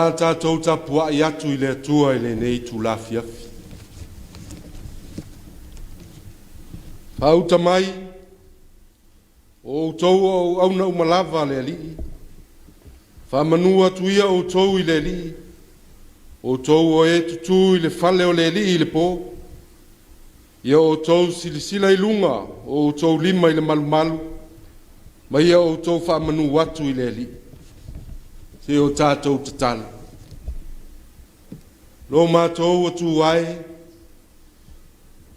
a tatou tapuai atu i le Atua i lenei itula afiafi. Faauta mai, o outou o auauna uma lava a le Alii, faamanu atu ia outou i le Alii, outou o e tutū i le fale o le Alii i le po. Ia outou silasila i luga o outou lima i le malumalu, ma ia outou faamanu atu i le Alii. Se i o tatou tatalo. Lo matou Atua e,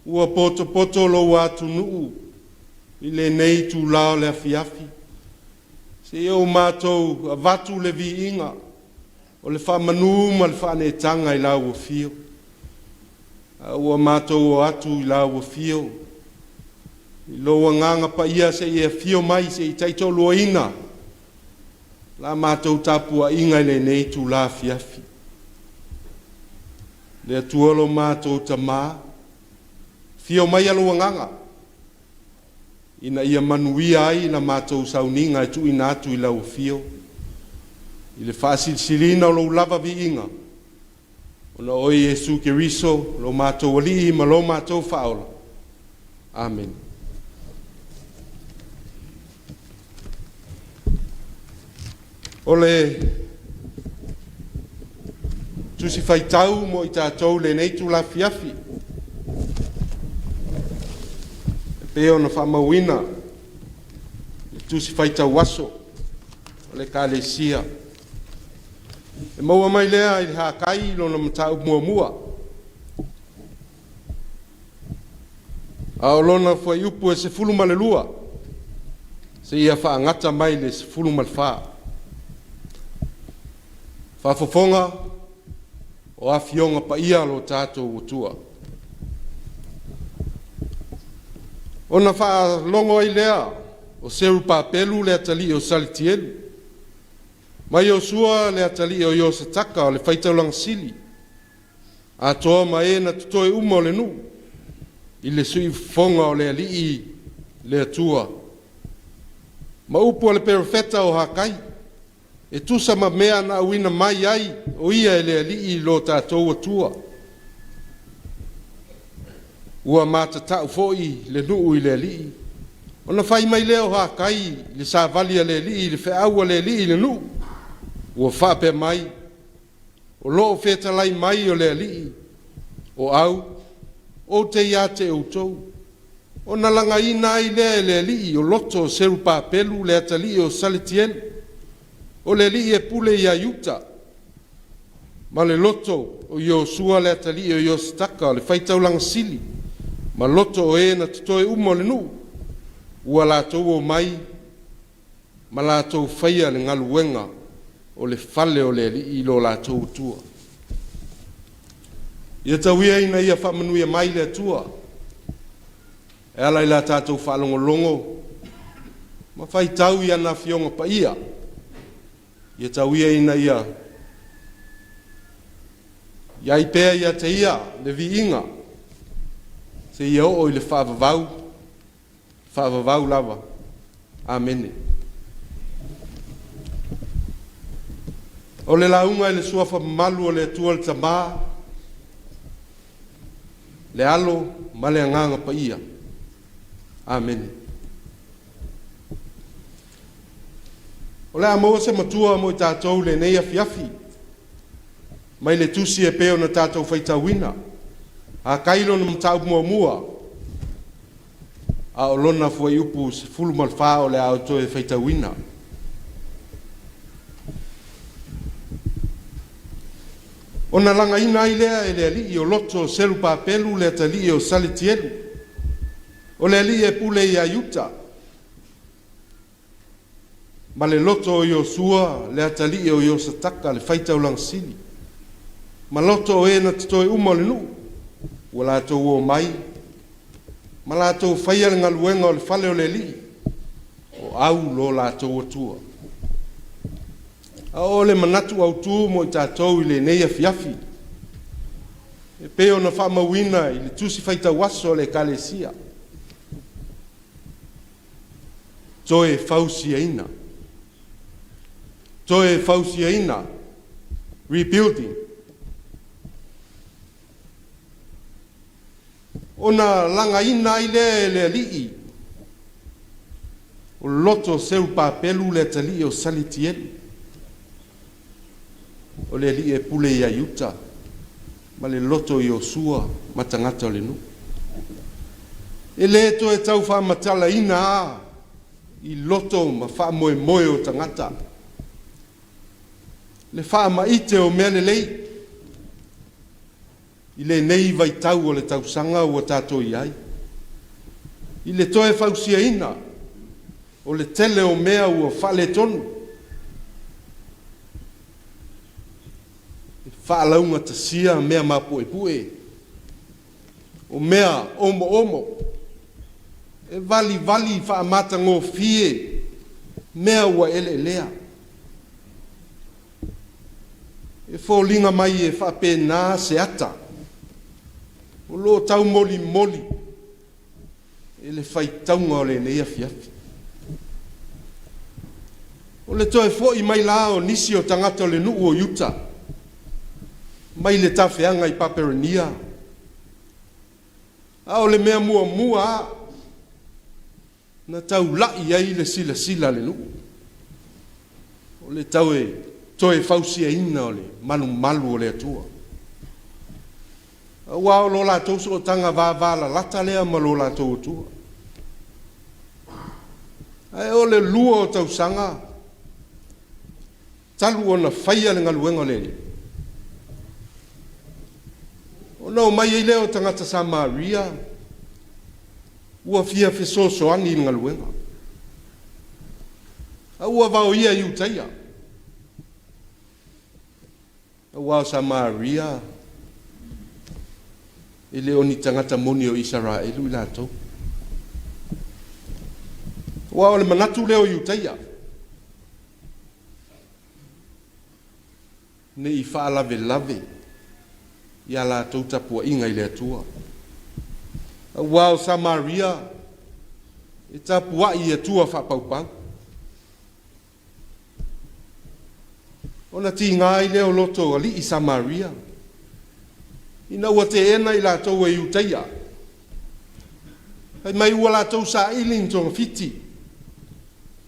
ua potopoto lou atunuu i lenei itula o le afiafi, seia o matou avatu le viiga o le faamanu ma le faaneetaga i lau afio. A ua matou o atu i lau afio i lou Agaga Paia seia e afio mai se i taitoaluaina la matou tapuaiga i lenei itula afiafi. Le Atua lo matou Tamā, afio maia lou Agaga ina ia manuia ai la matou sauniga e tuuina atu i lau afio i le faasilisiliina o lou lava viiga, ona o oe Iesu Keriso lo matou Alii ma lo matou Faaola. Amene. O le Tusi Faitau mo i tatou i lenei itula afiafi e pei ona faamauina i le Tusi Faitau Aso a le Ekalesia. E maua mai lea i le Hakai lona mataupu muamua, a o lona fuaiupu e 12 seia faagata mai le 14. Faafofoga o Afioga Paia a lo tatou Atua. Ona faalogo ai lea o Serupapelu le atalii o Saletielu, ma Iosua le atalii o Iosataka o le faitaulaga sili, atoa ma e na totoe uma o le nuu, i le siufofoga o le Alii le Atua, ma upu a le perofeta o Hakai, e tusa ma mea na auina mai ai o ia e le Alii lo tatou Atua. Ua matata'u foi le nuu i le Alii. Ona fai mai lea o Hakai i le savali a le Alii i le feau a le Alii i le nuu, ua faapea mai, O lo o fetalai mai o le Alii, o au, ou te ia te outou. Ona lagaina ai lea e le Alii o loto o Serupapelu le atalii o Saletielu, o le alii e pule ia Iuta, ma le loto o Iosua le atalii o Iosataka o le faitaulaga sili, ma loto o e na totoe uma o le nuu, ua latou omai ma latou faia le galuega o le fale o le Alii lo latou Atua. Ia tau ia ina ia faamanuia mai le Atua e ala i la tatou faalogologo ma faitau i ana Afioga Paia. Ia tau ia ina ia i ai pea ia te Ia le viiga seia oo i le faavavau, faavavau lava. Amene. O le lauga i le suafa mamalu o le Atua le Tama, le Alo ma le Agaga Paia. Amene. O le a maua se matua mo i tatou i lenei afiafi mai le tusi e pei ona tatou faitauina. Hakai lona mataupu muamua, a o lona fuaiupu 14 o le a ou toe faitauina. Ona lagaina ai lea e le Alii o loto o Serupapelu le atalii o Saletielu, o le alii e pule ia Iuta, ma le loto o Iosua le atalii o Iosataka le faitaulaga sili, ma loto o e na totoe uma o le nuu, ua latou omai ma latou faia le galuega o le fale o le Alii, o au lo latou Atua. A o le manatu autu mo i tatou i lenei afiafi, e pei ona faamauina i le Tusi Faitau Aso a le Ekalesia, toe fausiaina. Toe fausiaina. Rebuilding. Ona lagaina ai lea e le Alii o loto o Serupapelu le atalii o Salitielu, o le alii e pule ia Iuta, ma le loto o Iosua ma tagata o le nuu. E le toe tau faamatalaina a i loto ma faamoemoe o tagata le faamaite o mea lelei i lenei vaitau o le tausaga ua tatou i ai, i le toe fausiaina o le tele o mea ua faaletonu, e faalaugatasia mea mapuepue, o mea omoomo, e valivali faamatagofie mea ua eleelea. E foliga mai e faapena se ata o lo o taumolimoli i le faitauga o lenei afiafi. O le toe foi mai la o nisi o tagata o le nuu o Iuta mai le tafeaga i Papelonia, a o le mea muamua lava na taulai i ai le silasila a le nuu, o le toe fausiaina o le malumalu o le Atua. Aua o lo latou sootaga vavalalata lea ma lo latou Atua. Ae o le 2 o tausaga talu ona faia le galuega o le Alii, ona omai ai lea o tagata Samaria ua fia fesoasoani i le galuega, a ua vaoia e Iutaia, aua o Samaria e le o ni tagata moni o Isaraelu i latou. Aua o le manatu lea o Iutaia, ne i faalavelave i a latou tapuaiga i le Atua. Aua o Samaria e tapuai i Atua faapaupau. Ona tiga ai lea o loto alii Samaria, ina ua teena i latou e Iutaia, fai mai ua latou saili ni togafiti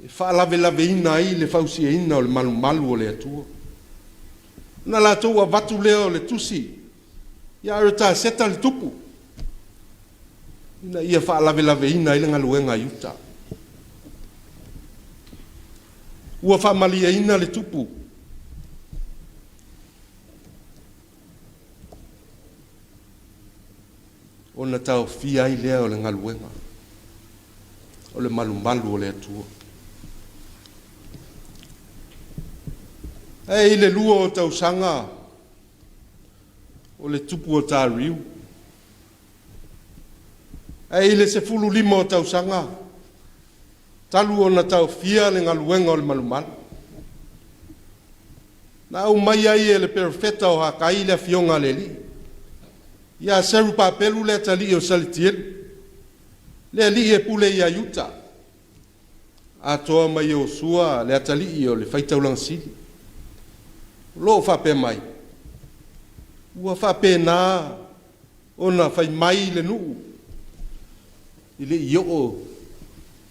e faalavelaveina ai le fausiaina o le malumalu o le Atua. Ona latou avatu lea o le tusi ia Aretaseta le tupu, ina ia faalavelaveina ai le galuega a Iuta. Ua faamalieina le tupu ona taofia ai lea o le galuega o le malumalu o le Atua. Ae i le 2 o tausaga o le tupu o Tariu, ae i le 15 o tausaga talu ona taofia le galuega o le malumalu, na aumai ai e le perofeta o Hakai le afioga a le Alii ia Serupapelu le atalii o Salitielu, le alii e pule ia Iuta, atoa ma Iosua le atalii o le faitaulaga sili, o lo o faapea mai, ua faapena ona fai mai le nuu e le i oo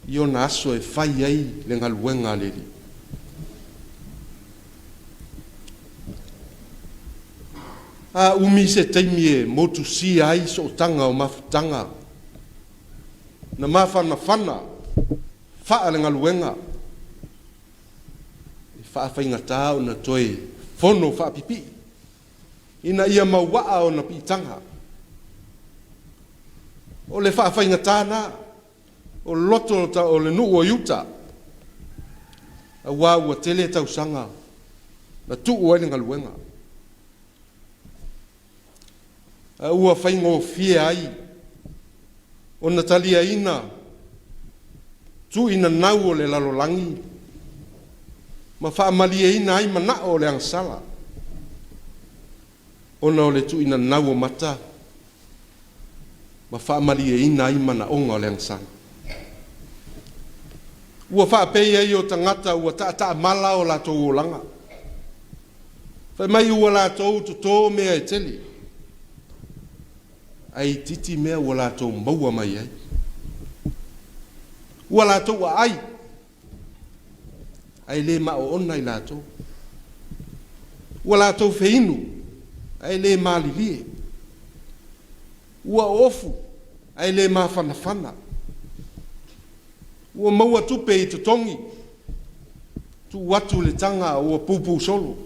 i ona aso e fai ai le galuega a le Alii. A umi se taimi e motusia ai sootaga o mafutaga na mafanafana faalegaluega, e faafaigata ona toe fono faapipii ina ia mauaa ona piitaga. O le faafaigata na o loto o le nuu o Iuta, aua ua tele tausaga na tuu ai le galuega, a ua faigofie ai ona taliaina tuuinanau o le lalolagi ma faamalieina ai manao o le agasala, ona o le tuuinanau o mata ma faamalieina ai manaoga o le agasala. Ua faapei ai o tagata ua taataamala o latou olaga. Fai mai ua latou totō mea e tele, ae itiiti mea ua latou maua mai ai. Ua latou aai, ae le maoona i latou. Ua latou feinu, ae le malilie. Ua oofu, ae le mafanafana. Ua maua tupe i totogi, tuu atu le taga ua pupuu solo.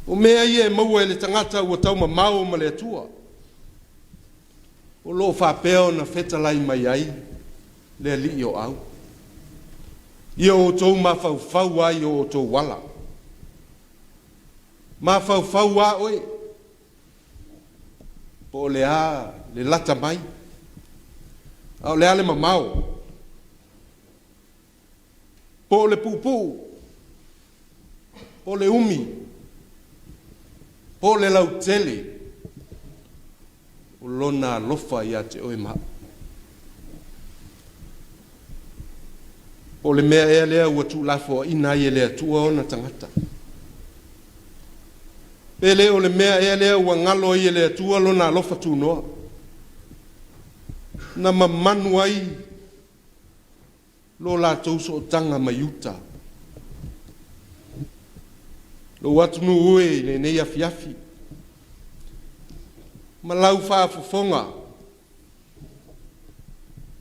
O mea ia e maua e le tagata ua taumamao ma le Atua, o lo o faapea ona fetalai mai ai le Alii o Au. Ia outou mafaufau lava i o outou ala. Mafaufau lava oe, po o le a le lata mai, a o le a le mamao, po o le puupuu, po o le umi, po o le lautele o Lona alofa ia te oe ma au. Po o le mea ea lea ua tuulafoaina ai e le Atua ona tagata? Pe le o le mea ea lea ua galo ai e le Atua lona alofa tunoa, na mamanu ai lo latou sootaga mai uta? Lou atunuu e i lenei afiafi, ma lau faafofoga,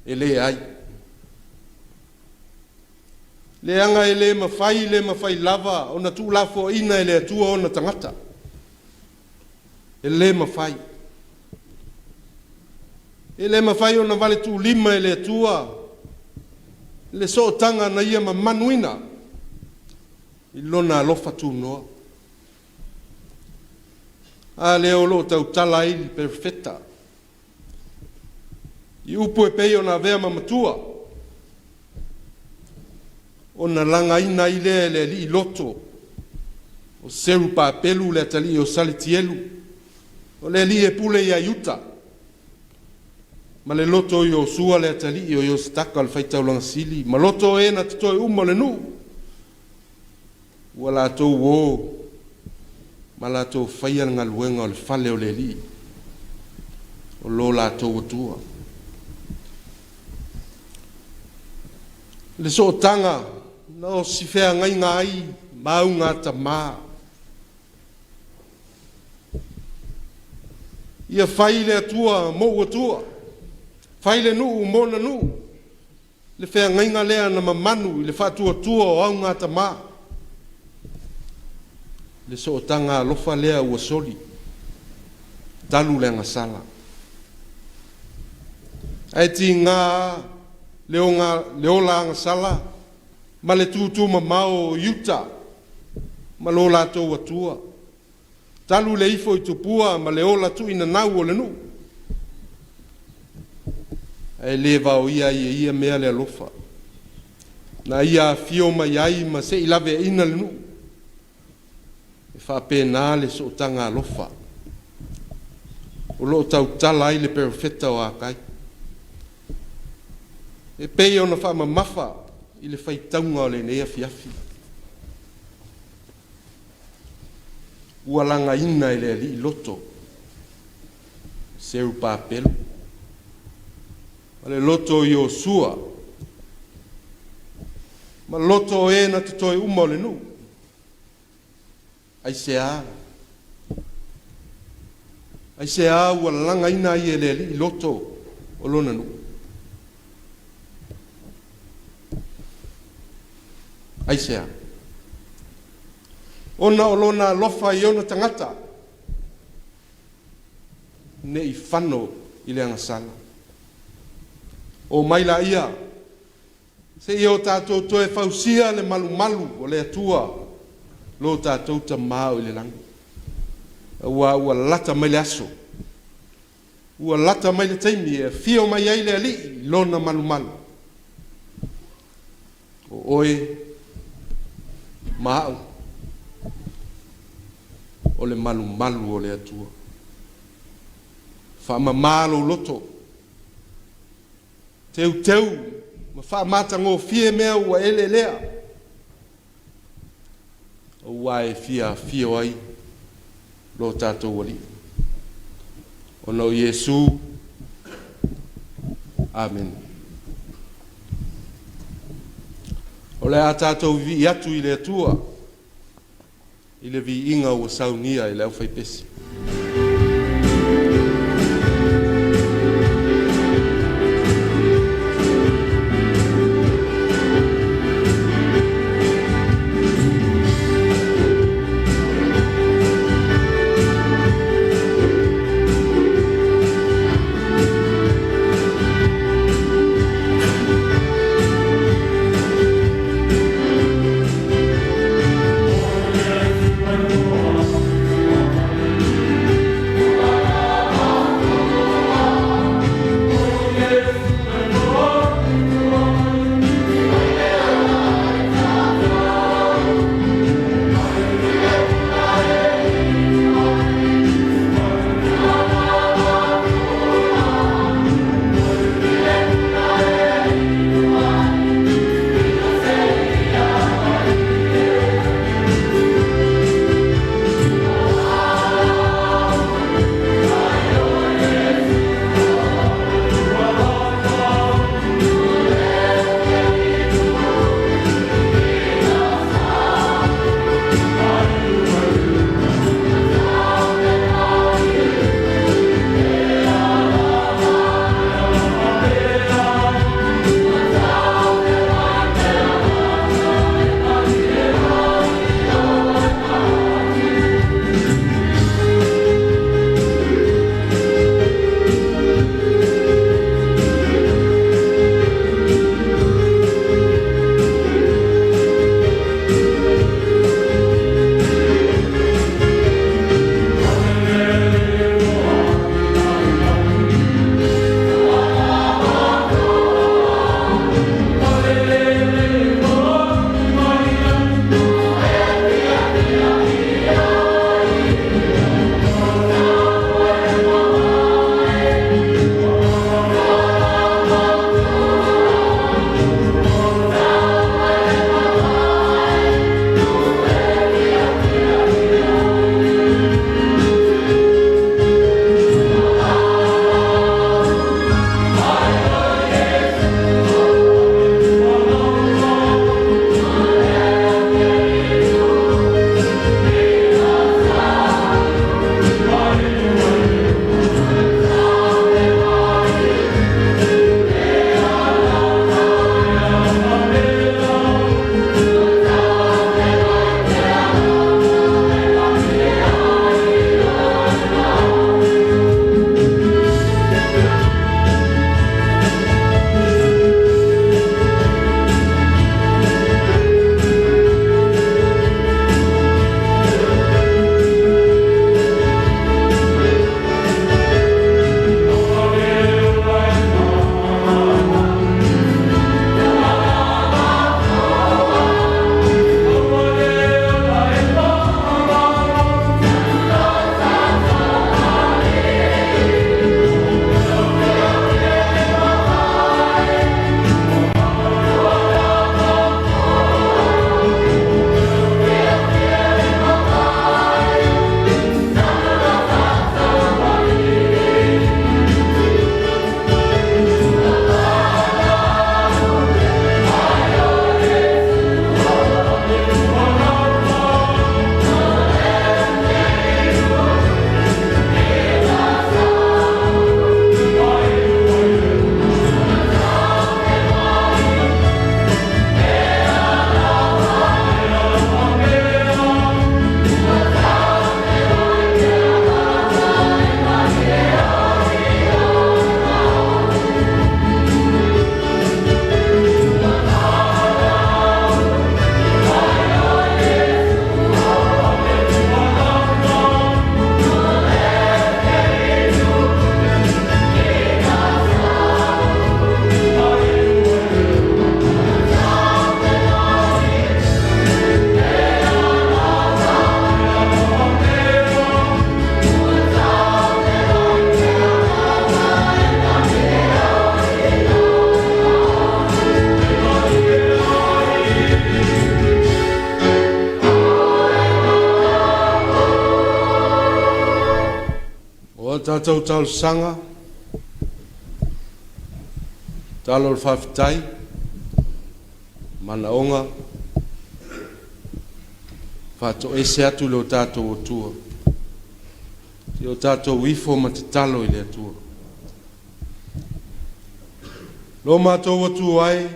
e leai. Leaga e le mafai, le mafai lava ona tuulafoaina e le Atua ona tagata. E le mafai. E le mafai ona valetuulima e le Atua le sootaga na Ia mamanuina i Lona alofa tunoa. A lea o lo o tautala ai le perofeta i upu e pei ona avea ma matua, ona lagaina ai lea e le Alii loto o Serupapelu le atalii o Saletielu, o le alii e pule ia Iuta, ma le loto o Iosua le atalii o Iosetaka o le faitaulaga sili, ma loto o e na totoe uma o le nuu, ua latou o ma latou faia le galuega o le fale o le Alii, o lo latou Atua. Le sootaga na osi feagaiga ai ma augatama. Ia fai le Atua mou Atua, fai le nuu mona nuu, le feagaiga lea na mamanu i le faatuatua o augatama. Le sootaga alofa lea ua soli, talu le agasala. Ae tiga le ola agasala ma le tutumamao o Iuta ma lo latou Atua, talu le ifo i tupua ma le ola tuinanau o le nuu, ae le vaoia ai e ia mea le alofa, na ia afio mai ai ma se i laveaina le nuu. E faapena le sootaga alofa o lo o tautala ai le perofeta o Akai, e pei ona faamamafa i le faitauga o lenei afiafi. Ua lagaina e le Alii loto Serupapelu ma le loto o Iosua ma loto o e na totoe uma o le nuu. Aisea? Aisea ua lagaina ai e le Alii loto o lona nuu? Aisea? Ona o lona alofa i ona tagata, ne i fano i le agasala. O mai laia, seia o tatou toe fausia le malumalu o le Atua, lo tatou Tamā o i le lagi. Aua ua lata mai le aso, ua lata mai le taimi e afio mai ai le Alii i lona malumalu. O oe ma au o le malumalu o le Atua. Faamama lou loto, teuteu ma faamatagofie mea ua eleelea. Ua e fia afio ai lo tatou Alii. Ona o Iesu. Amene. O le a tatou vivii atu i le Atua i le viiga ua saunia e le aufaipese. O a tatou talosaga, talo o le faafetai, manaoga, faatoese atu i lo tatou Atua, i o tatou ifo ma tatalo i le Atua. Lo matou Atua e,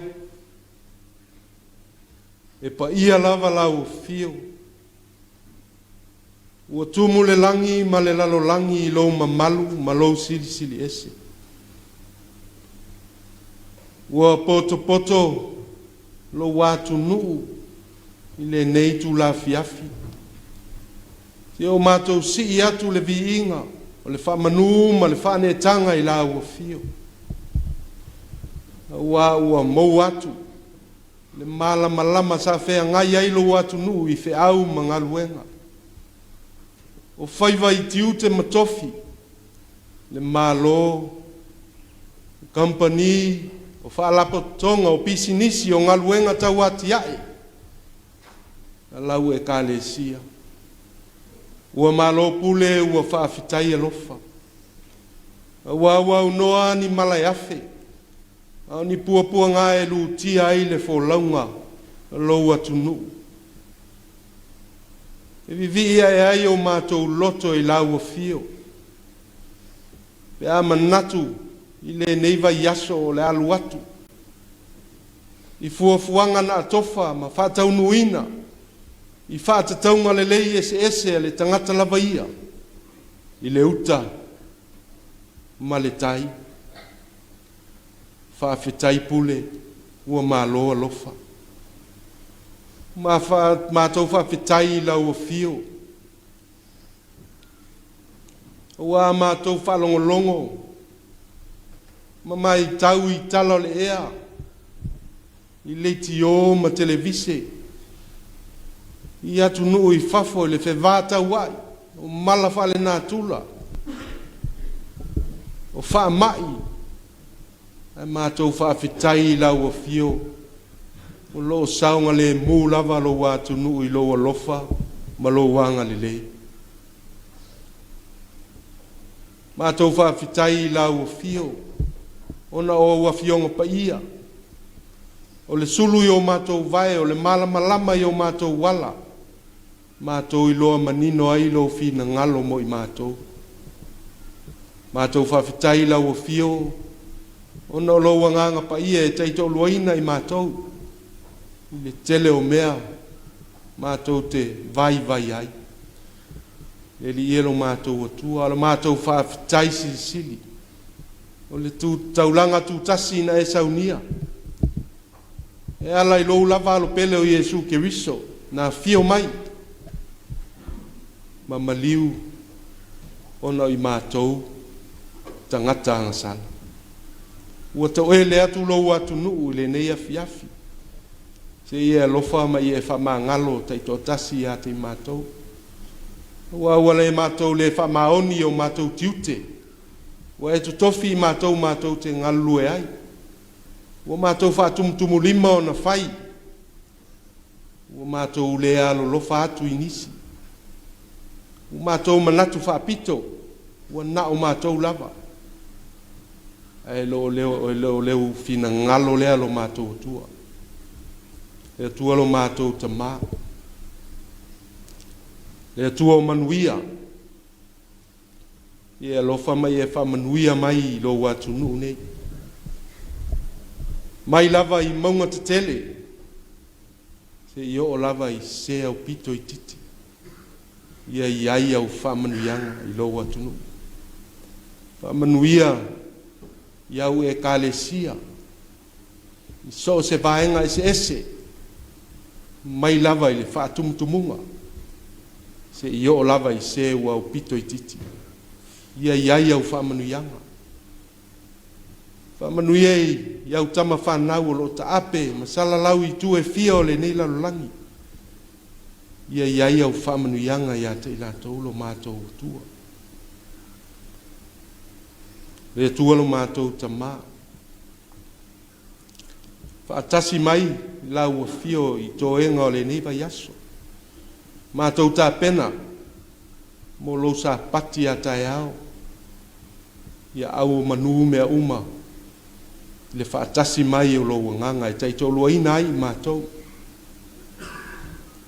e paia lava lau afio, ua tumu le lagi ma le lalolagi i lou mamalu ma lou silisili ese. Ua potopoto lou atunuu i lenei itula afiafi, seia o matou sii atu le viiga o le faamanu ma le faaneetaga i lau afio, aua ua mou atu le malamalama sa feagai ai lou atunuu i feau ma galuega, o faiva i tiute ma tofi, le Malo, o kamupani, o faalapotopotoga, o pisinisi, o galuega tauatiae a lau Ekalesia. Ua malo pule ua faafetai alofa, aua ua aunoa ni mala e afe, a o ni puapuaga e lutia ai le folauga a lou atunuu. E vivii ae ai o matou loto i lau afio, pe a manatu i lenei vaiaso o le a alu atu, i fuafuaga na atofa ma faataunuuina i faatatauga lelei eseese a le tagata lava ia i le uta ma le tai. Faafetai pule ua malo alofa. Ma matou faafetai i lau afio, ua matou faalogologo ma matau i tala o le ea i leitio ma televise i atunuu i fafo i le fevataua'i o mala faalenatura, o faama'i, ae matou faafetai i lau afio o lo o saogalemu lava lou atunuu i lou alofa ma lou agalelei. Matou faafetai i lau afio ona o au Afioga Paia, o le sulu i o matou vae, o le malamalama i o matou ala, matou iloa manino ai lou finagalo mo i matou. Matou faafetai i lau afio ona o lou Agaga Paia e taitoaluaina i matou i le tele o mea matou te vaivai ai. Le Alii e lo matou Atua, a o le matou faafetai silisili, o le tu taulaga tutasi na e saunia e ala i lou lava Alo pele o Iesu Keriso na afio mai ma maliu ona o i matou tagata agasala. Ua toele atu lou atunuu i lenei afiafi, se i e alofa ma ia e faamagalo taitoatasi ia te i matou. Aua ua le matou le faamaoni i o matou tiute, ua e totofi i matou matou te galulue ai. Ua matou faatumutumulima ona fai, ua matou le alolofa atu i nisi, ua matou manatu faapito, ua na o matou lava. Ae le o le finagalo lea lo matou Atua. Le Atua lo matou Tamā, le Atua o manuia, ia e alofa ma ia e faamanuia mai i lou atunuu nei. Mai lava i mauga tetele, seia oo lava i se aupito itiiti, ia i ai au faamanuiaga i lou atunuu. Faamanuia i au Ekalesia i so o se vaega eseese, mai lava i le faatumutumuga seia oo lava i se ua aupito itiiti, ia i ai au faamanuiaga. Faamanuia i au tama fanau o lo o taape ma salalau i itu e fia o lenei lalolagi, ia i ai au faamanuiaga ia te i latou lo matou Atua. Le Atua lo matou Tamā, faatasi mai lau afio i toega o lenei vaiaso, matou tapena mo lou Sapati a taeao. Ia auomanu mea uma i le faatasi mai o Lou Agaga e taitoaluaina ai i matou.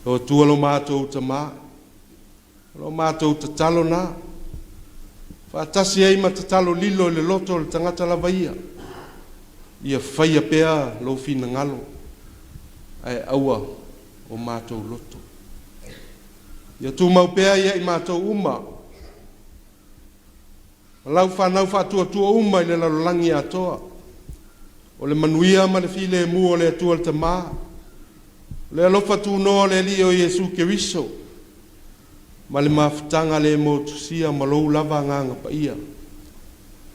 O Atua lo matou Tamā, o lo matou tatalo na, faatasi ai ma tatalo lilo i le loto o le tagata lava ia, ia faia pea lou finagalo, ae aua o matou loto. Ia tumau pea ia i matou uma, ma lau fanau faatuatua uma i le lalolagi atoa, o le manuia ma le filemu o le Atua le Tamā, o le alofa tunoa o le Alii o Iesu Keriso, ma le mafutaga le motusia ma lou lava Agaga Paia,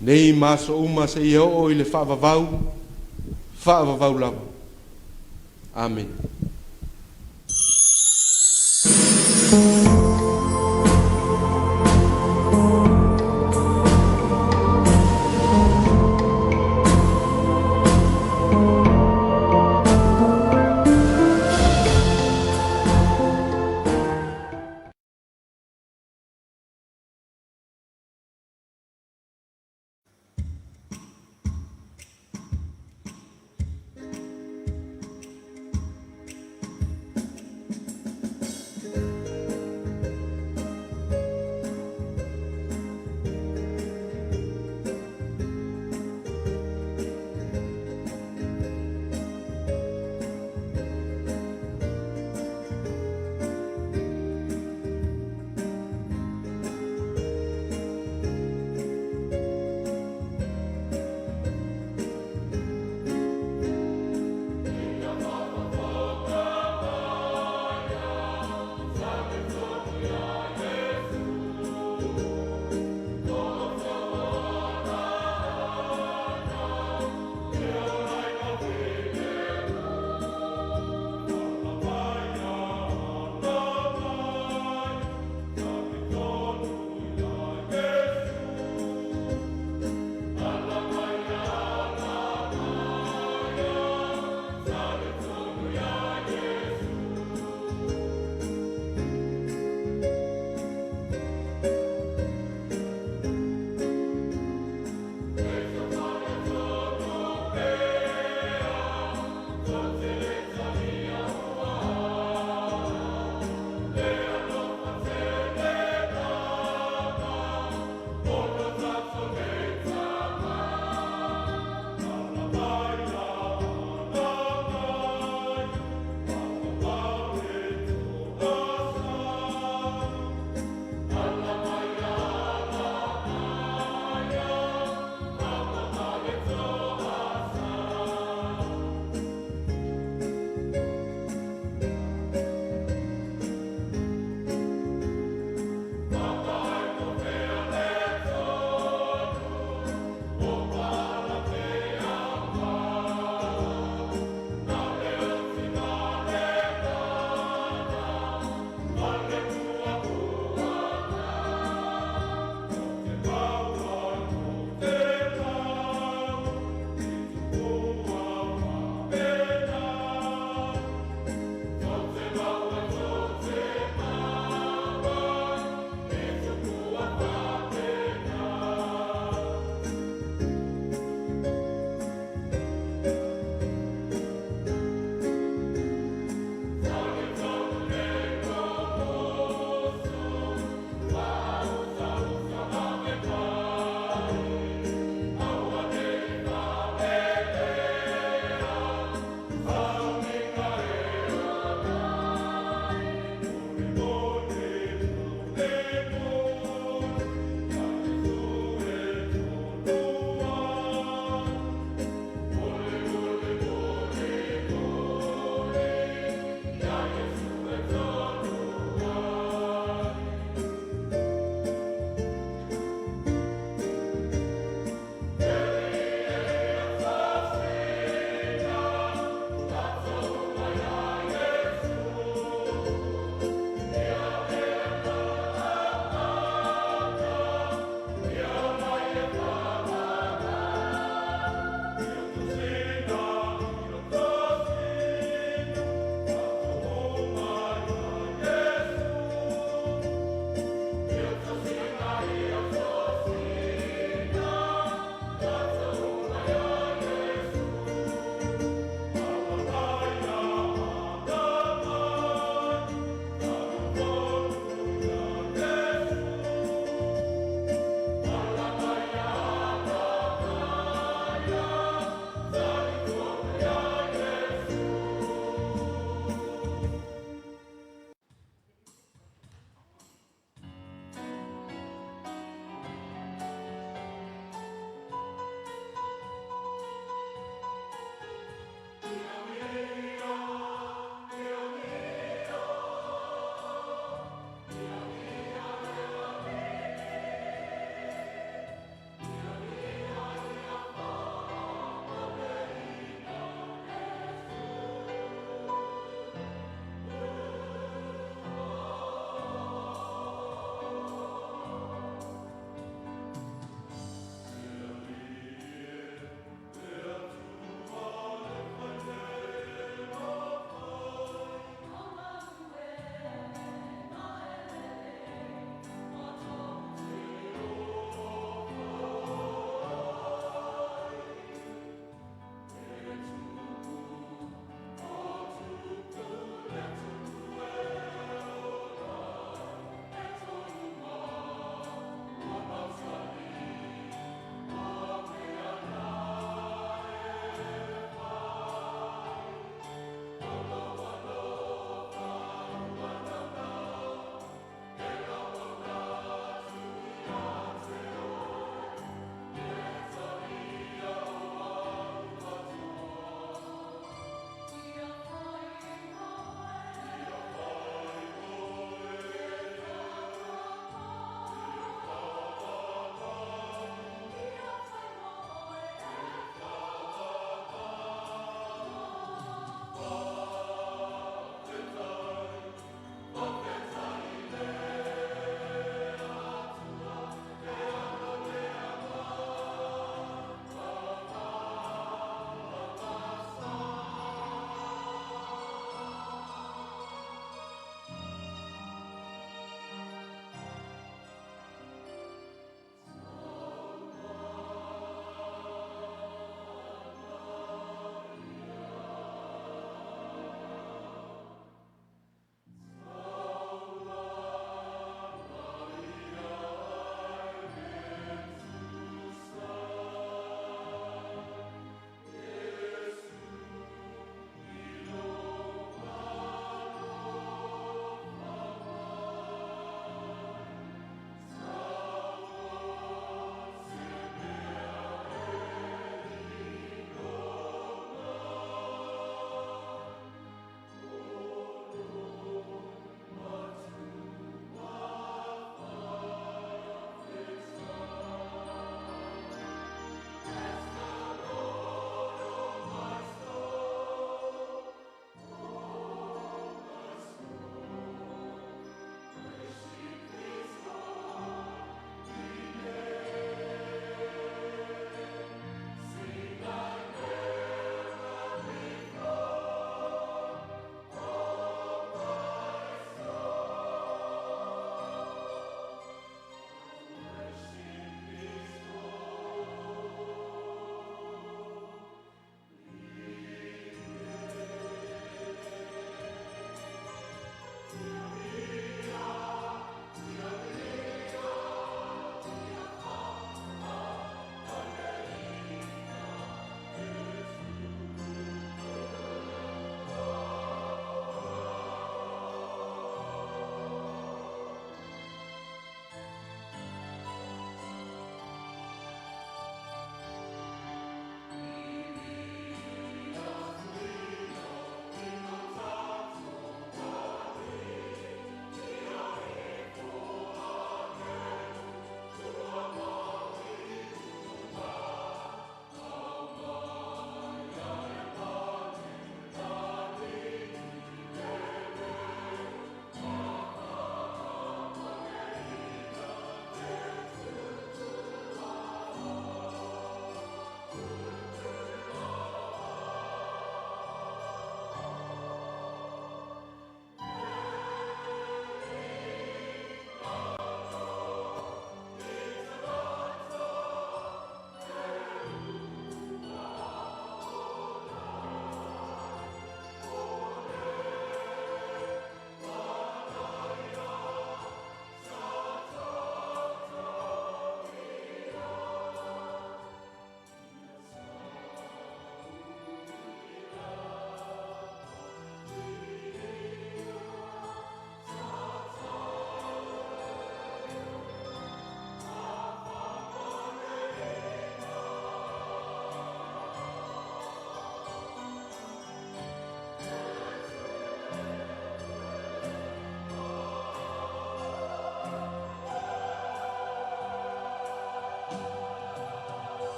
nei ma aso uma seia oo i le faavavau, faavavau lava. Amene.